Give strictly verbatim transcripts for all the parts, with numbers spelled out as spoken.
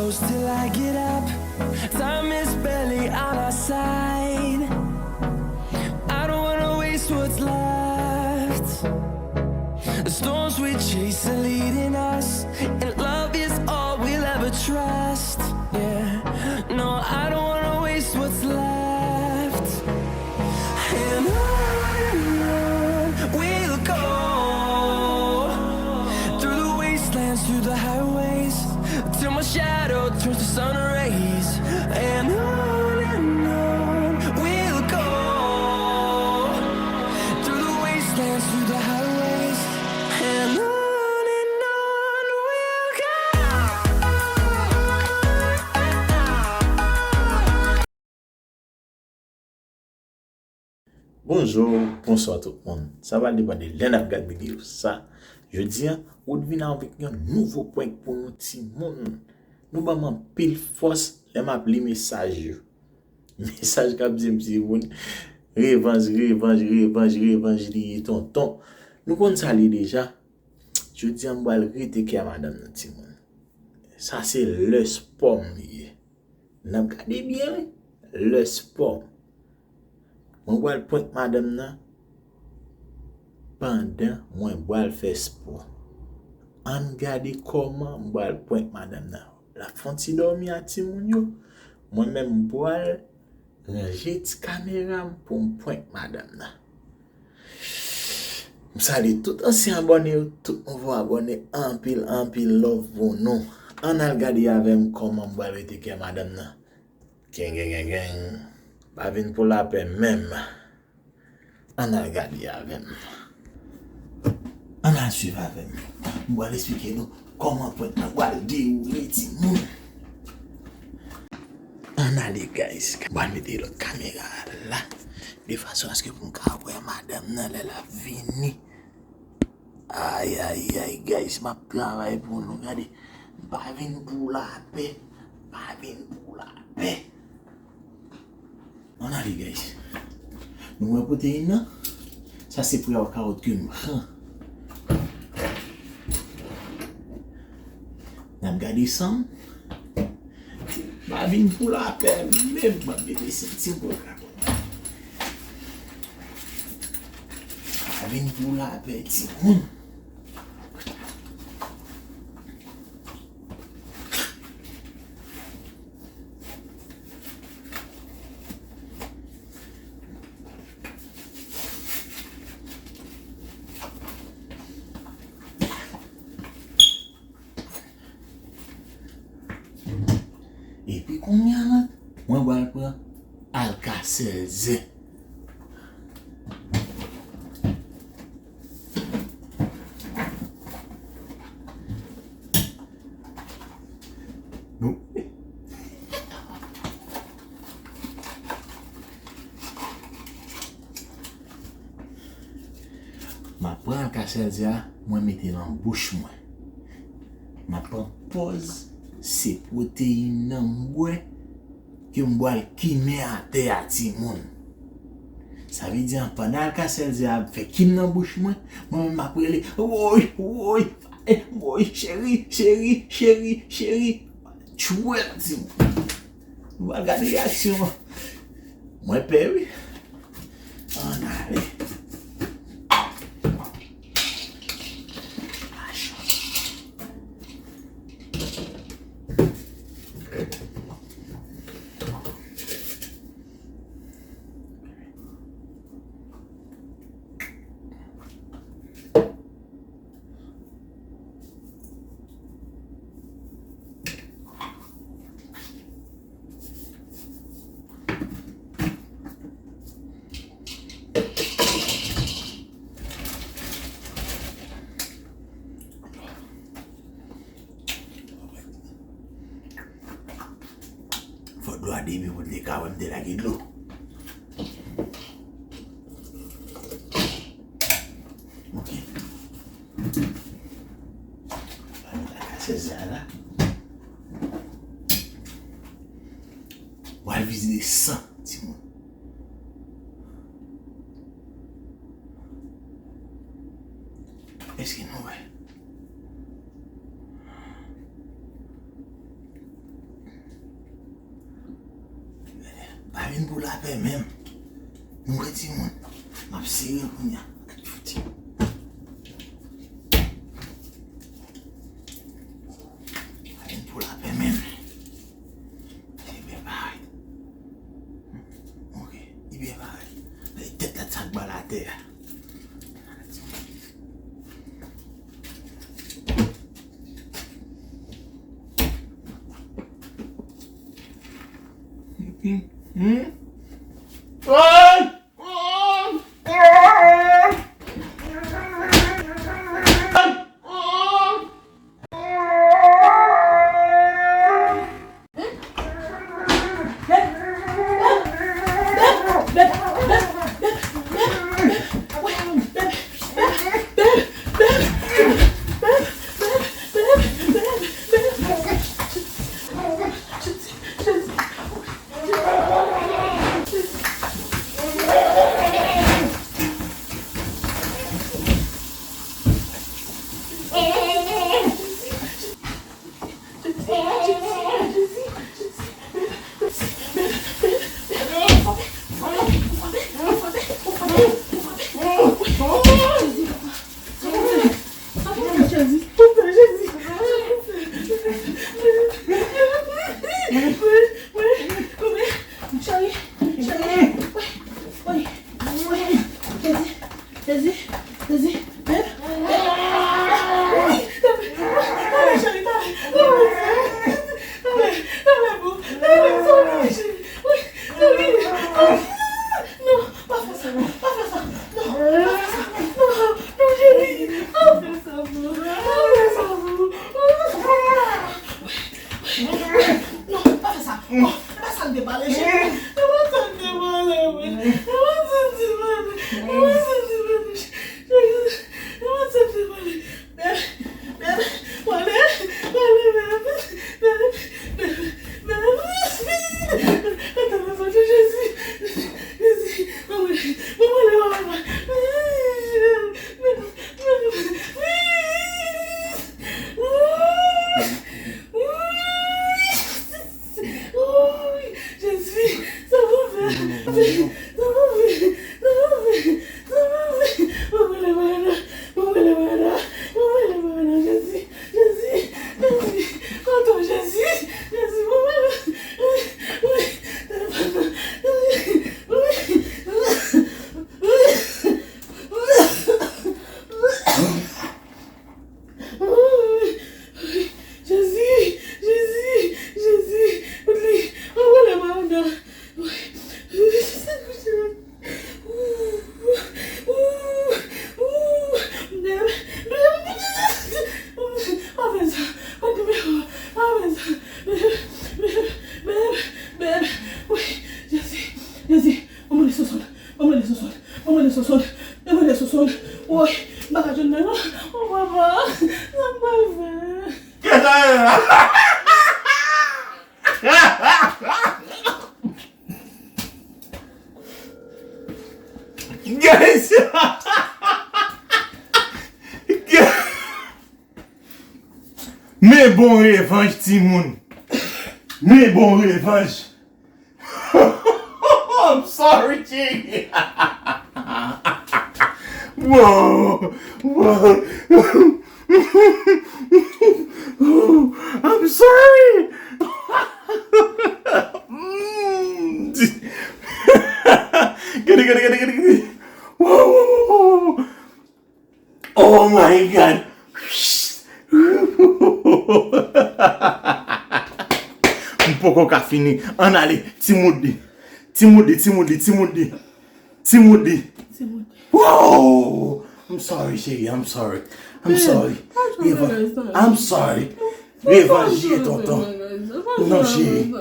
Till I get up, time is barely on our side. I don't wanna waste what's left. The storms we chase are leading us, and love is all we'll ever trust. Yeah, no, I don't wanna waste what's left. And on and on we'll go, through the wastelands, through the highways, till my shadow turns to sun rays. And on and on we'll go, through the wastelands, through the highways, and on and on we'll go. Bonjou, bonswa tout moun. Sa va depann de lè n ap gad videyo sa. Jodi a, Wood vin avèk yon nouvo prank pou nou timoun. Nou ban m anpil fòs lè m ap li mesaj yo. Mesaj k ap di m timoun, revanj, revanj, revanj, revanj li ye tonton. Nou konn sa li deja. Jodi a m pral rete kè madanm nan timoun. Sa se lè spò m li ye. N ap gade byen wi. Lè spò m. Mwen pral prank madanm nan pandan mwen pral fè spò. Ann gade kòman m pral prank madanm nan. L ap fè yon ti dòmi a timoun yo. Mwen menm m pral ranje ti kamera m pou m prank madanm nan. M salye tout ansyen abòne yo, tout nouvo abòne, anpil, anpil love pou nou. Ann al gade avè m kòman m pral rete kè madanm nan. Gen, gen, gen, gen. Pa vin pou lapè menm. Ann al gade avè m. Ann al swiv avè m. M pral esplike nou kòman prank nan pral dewoule timoun. Ann ale guys. M pral mete lòt kamera a la. De fason aske pou m ka wè madanm nan lè l ap vini. Ay, ay, ay, guys, m ap travay pou nou. Gade, m pa vin pou lapè. M pa vin pou lapè. Ann ale, guys. Nou wè pwoteyin nan? Sa se prè kawòt ke m pran. N ap gade san m. M pa vin pou lapè menm, m ap mete senti m pou lapè. M pa vin pou lapè, timoun. Epi kounye a la, mwen pral pran Alka-Seltzer. Nou. M ap pran Alka-Seltzer a, mwen mete l nan bouch mwen. M ap pran pòz se pwoteyin nan m bwè ke m bwè l kimen atè a timoun. Sa vle di, pandan Alka-Seltzer a ap fè kim nan bouch mwen, mwen menm m ap rele, woy, woy, eh, woy, cheri, cheri, cheri, cheri. Tchwèl, timoun. Nou pral gade reyaksyon an. Mwen pè, wi. Ann ale. Fò dlo a depi pou te ka wè m te lage dlo. Ok. Alka-Seltzer a la. W al vizite san, timoun. Èske nou wè? Vin pou lapè menm. Nou wè timoun. M ap sere kounye a. Vin pou lapè menm. Li byen parèt. Ok, li byen parèt. Tèt la t sak bal atè a. Jezi, Jezi, Jezi, bèb, bèb. Wi, talè, talè, cheri, talè. Talè, talè, boo. Talè, sòti, cheri. Wi, sòti. Non, pa fè sa, pa fè sa. Non, pa fè sa. Non, non, cheri. Pa fè sa, boo. Pa fè sa, boo. Non, pa fè sa. Oh, e pa sa n te pale, cheri. E pa sa n te pale, wi. E pa sa n te pale. E pa sa n te pale, cheri. E pa sa n te pale. Bèb, bèb, wale, wale, bèb, bèb, bèb, bèb. Jezi, Jezi, mwen wale, mwen wale, mwen wale. Jezi, sa move, sa move, sa move, sa move. Mwen rele Marana, mwen rele Marana, mwen rele Marana, Jezi, Jezi, Jezi. Kote w, Jezi, Jezi, mwen rele. Wi, wi, telefòn nan. Wi, wi, wi. Jezi, Jezi, Jezi, kout li. Anwele Maranda. Pa fè sa, kout nimewo, pa fè sa. Bèb, bèb, bèb, bèb. Wi, Jezi, Jezi, anwele Sonsonn. Ban mwen de Sonsonn. Ban mwen de Sonsonn. Ban mwen de Sonsonn. Woy, m pa ka jwenn nan non. O papa, sa m pral fè? Guys! Men bon revanj, timoun. Men bon revanj. I'm sorry, cheri. Wow, wow. I'm sorry. Gade, gade, gade, gade, gade. Wow, wow, wow, wow. Oh my God! M poko ka fini. Ann ale. Ti Moody. Ti Moody, Ti Moody, Ti Moody. Ti Moody. Ti Moody. Wow! I'm sorry, cheri. I'm sorry. I'm sorry. I'm sorry. Revanj ye, tonton. Non, cheri.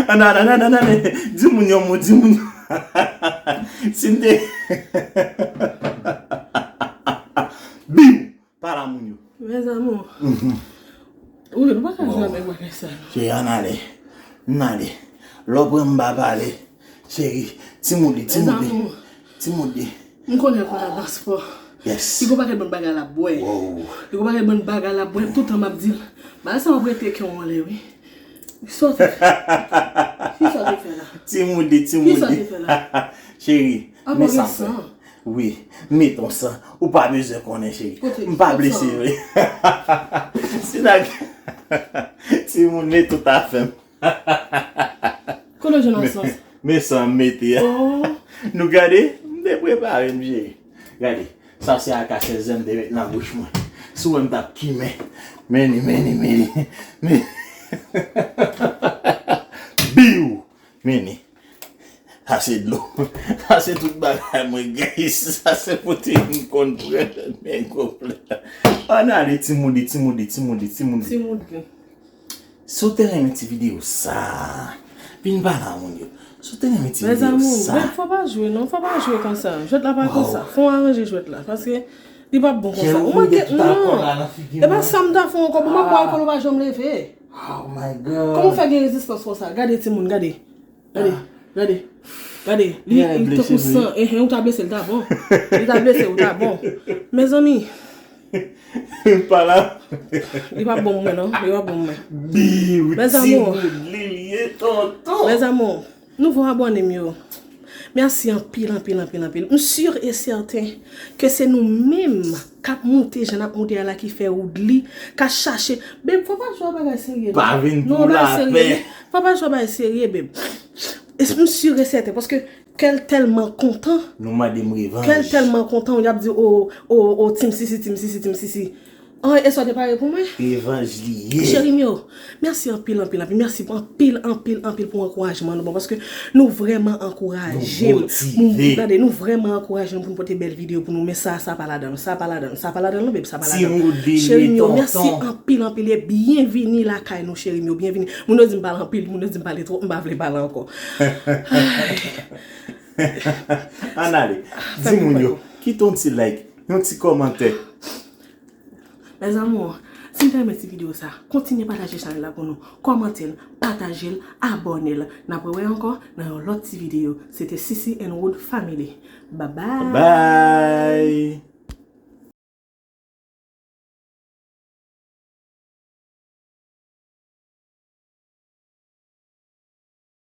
Ann, ann, ann, ann, ann, ann. Di moun yon mo, di moun. Si m te. Biw! Pale a moun yo. Mes amours. Mhm. Wi, nou pa ka jwe avèk bagay sa, non. Cheri, ann ale. Ann ale. Lè w pran m pa pale. Cheri, Ti Moody, Ti Moody. Ti Moody. M konnen l konn al nan spò. Yes. Li gon pakèt bann bagay l ap bwè. Wow. Li gon pakèt bann bagay l ap bwè. Toutan m ap di l, bagay sa w ap rete kè w anlè, wi. Sa w te fè? Ki sa w te fè la? Timoudi, Timoudi. Ki sa w te fè la? Cheri, men sa m fè. Wi, met yon san. Ou pa bezwen konnen, cheri. M pa blese vre. Si nèg Timoun, met tout afè m. Kote w jwenn yon san? Men san m mete a. Nou gade, m te prepare m, cheri. Gade, sa se akasè zen m te met nan bouch mwen. Si w wè m t ap kimen. Men li, men li, men li. Men Biw! Men li. Sa se dlo. Sa se tout bagay mwen, guys. Sa se pote m konn pran men konplè. Ann ale, Timoudi, Timoudi, Timoudi, Timoudi. Timoudi. Si w te renmen ti videyo sa, vin pale a moun yo. Si w te renmen ti videyo sa. Mes amours, bèb, fò pa jwe non, fò pa jwe konsa. Jwèt la pa konsa. Fò w aranje jwèt la, paske li p ap bon konsa. Ou manke, non. E pa sa m ta fè ankò, bon, m ap bwè alkòl, ou pa janm leve. Oh my God. Kòman w fè gen rezistans konsa? Gade timoun, gade. Gade, gade. Gade, li, li tankou san. Enhen, ou ta blese, li ta bon. Li ta blese, ou ta bon. Mezanmi. Pa la. Li pa bon mwen non, li pa bon mwen. Biw, Mes amours. Timoun, li ye tonton. Mes amours, nouvo abòne m yo. Mèsi anpil, anpil, anpil, anpil. M sûr et certain ke se nou menm k ap moute jan n ap moute a la ki fè Woodly ka chache. Beb, fò pa jwe a bagay serye non. Pa vin pou lapè. Fò pa jwe a bagay serye, beb. E m sûr et certain, paske kè l tèlman kontan. Nou mande m revanj. Kè l tèlman kontan, y ap di, o, o, o, Team Sisi, Team Sisi, Team Sisi. An, e sa w te pare pou mwen? Revanj li ye. Cheri m yo, mèsi anpil, anpil, anpil. Mèsi anpil, anpil, anpil pou ankourajman nou ban, paske nou vrèman ankouraje m. Nou motive. Gade, nou vrèman ankouraje nou pou nou pote bèl videyo pou nou, men sa, sa pa ladan l, sa pa ladan l, sa pa ladan l non, beb, sa pa ladan l. Cheri m yo, mèsi anpil, anpil, e byenvini lakay nou, cheri m yo, byenvini. Moun yo di m pale anpil, moun yo di m pale twòp, m pa vle pale ankò. Ann ale, di moun yo, kite yon ti like, yon ti kòmantè. Mes amours, si n te renmen ti videyo sa, kontinye pataje chanèl la pou nou. Kòmante l, pataje l, abòne l. N ap rewè ankò nan yon lòt ti videyo. Se te Sisi and Wood Family. Bye bye. Bye.